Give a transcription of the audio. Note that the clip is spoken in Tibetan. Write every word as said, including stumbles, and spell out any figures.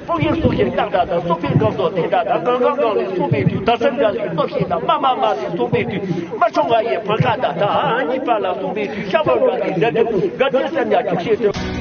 སྤུ་གུའི་སྲོག་ཤིང་རྟག་འདྲ་དང་། སྲོག་པའི་སྐམ་སོགས་དེ་འདྲ་དང་། གང་གང་གང་ལས་གསུངས་པའི་དུས། ད་སེམས་འགའ་ལས་གསུངས་པའི་དུས། མ་མ་མ་ལས་གསུངས་པའི་དུས། མ་ཆུང་ང་ཡི་བུ་ག་ད་ད་གཉིས་པ་ལ་གསུངས་པའི་དུས། ཤ་བ་འགའ་ལས་རེ་དོ་འགའ་དེ་སེམས་ཉག་འཇུག་ཤེས་དོན།